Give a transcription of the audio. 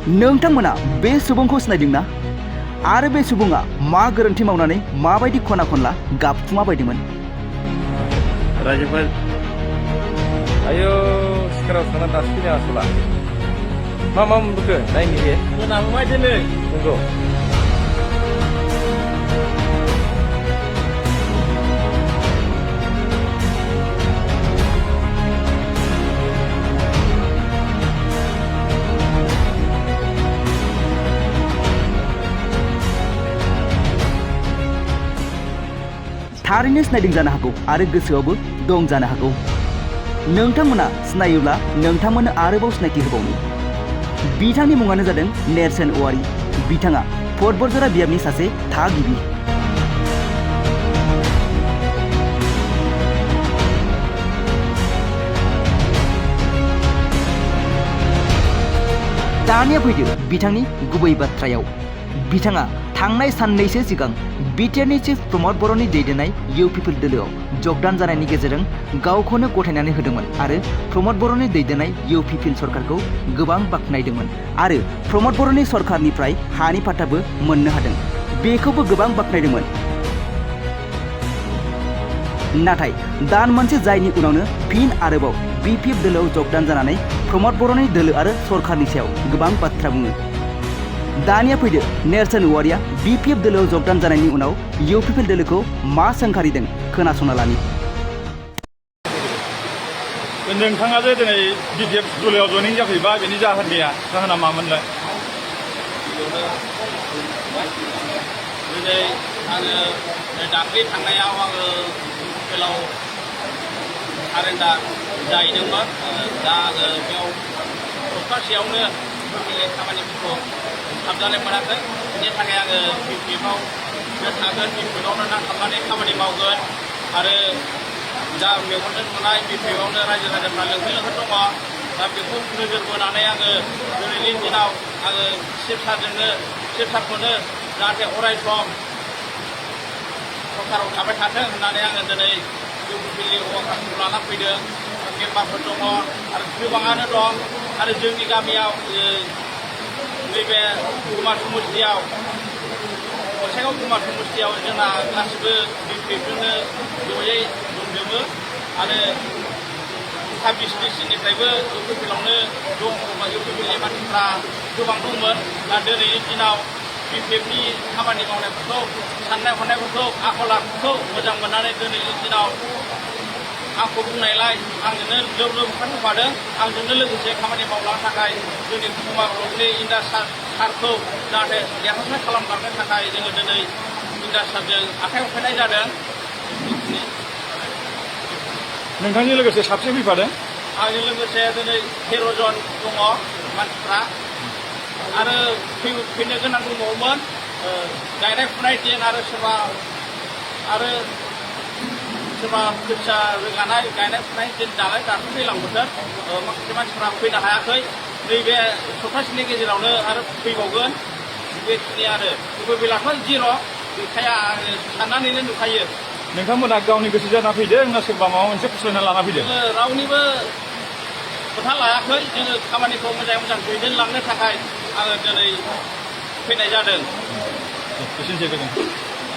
नोंथांमोना बे सुबुंखौ सिनायदोंना आरो बे सुबुङा मा गोरोन्थि मावनानै माबायदि खना खनला गाबथुमा बायदोंमोन रायजोफोर आयो सिखाराव थांना दासो फैनो हास'ला मा मोनबोखो नायनि बे मोनाबोबाय दिनै नंगौ थारैनो सिनायदों जानो हागौ आरो गोसोआवबो दं जानो हागौ नोंथांमोना सिनायोब्ला नोंथांमोननो आरोबाव सिनायथि होबावनो बिथांनि मुङानो जादों नेरसोन औवारी बिथाङा फटबरजरा बियाबनि सासे थागिबि दानिया फैदो बिथांनि गुबै बाथ्रायाव बिथाङा थांनाय साननैसो सिगां बिटिआरनि चिफ प्रमद बर'नि दैदेननाय इउपिपिएल दोलोआव जगदान जानायनि गेजेरजों गावखौनो गथायनानै होदोंमोन आरो प्रमद बर'नि दैदेननाय इउपिपिएल सरकारखौ गोबां बाख्नायदोंमोन आरो प्रमद बर'नि सरकारनिफ्राय हानि फाट्टाबो मोननो हादों बेखौबो गोबां बाख्नायदोंमोन नाथाय दान मोनसे जायनि उनावनो फिन आरोबाव बिपिएफ दोलोआव जगदान जानानै प्रमद बर'नि दोलो आरो सरकारनि सायाव गोबां बाथ्रा बुङो दानिया फैदो नेरसोन औवारीया बिपिएफ दोलोआव जगदान जानायनि उनाव इउपिपिएल दोलोखौ मा सोंखारिदों खोनासंना लानि नोंथाङा जे दिनै बिपिएफ दोलोआव जयनिं जाफैबाय बेनि जाहोना मामोनलाय दिनै आङो दाख्लै थांनायाव आङो इउपिएलआव सारेन्डार जाहैदोंमोन दा आङो बेयाव सप्तासेयावनो खामानिफोरखौ हाबजानाय मोनाखै बेनि थाखाय आङो बिपिएफआव थागोन बिपिएफआवनो नांथाबनानै खामानि मावगोन आरो दा मेगनजों नुनाय बिपिएफआवनो रायजो राजाफ्रा लोंहो दङ दा बेखौ नोजोर बोनानै आङो दिनैनि दिनाव आङो चिफ सारखौनो जाहाथे अराय सम सरकाराव थाबाय थाथों होननानै आङो दिनै इउपिपिएलनि अवार्कारखौ लाना फैदों मेम्बारफोर दङ आरो गोबाङानो दं आरो जोंनि गामियाव नैबे कुमार समष्टियाव गसाइगाव कुमार समष्टियाव जोंना गासिबो बिपिएफजोंनो जयै दंजोबो आरो 26 डिस्ट्रिक्टनिफ्रायबो इउपिपिएलआवनो दं इउपिपिएलनि मानसिफ्रा गोबां दंमोन दा दिनैनि दिनाव बिपिएफनि खामानि मावनायफोरखौ साननाय हनायफोरखौ आखल आखुखौ मोजां मोननानै दिनैनि दिनाव आंखौ बुंनायलाय आंजोंनो लोब लोब ओंखारफादों आंजोंनो लोगोसे खामानि मावलांनो थाखाय जोंनि कुमार ब्लकनि इंराज सारखौ जाहाथे देरहासार खालामलांनो थाखाय जोङो दिनै इंराज सारजों आखाइ हमफायनाय जादों नोंथांजों लोगोसे साबसे फैफादों आंजों लोगोसे दिनै 13 जन दङ मानसिफ्रा आरो फैनो गोनां दंबावोमोन गायनाय फुनाय दिन आरो सोरबा खोथिया रोगानाय गायनाय फुनाय दिन नालाय दाथ' दैज्लां बोथोर माखासे मानसिफ्रा फैनो हायाखै नैबे सप्तासेनि गेजेरावनो आरो फैबावगोन बेखिनि आरो इउपिपिएलआथ' जिर' गैखाया आङो साननानैनो नुखायो नोंथांमोना गावनि गोसो जाना फैदों ना सोरबा माबा मोनसे फुस्लायना लाना फैदों रावनिबो खोथा लायाखै जोङो खामानिखौ मोजाङै मोजां दैदेनलांनो थाखाय आङो दिनै फैनाय जादों एसेनोसै गोजोन्थों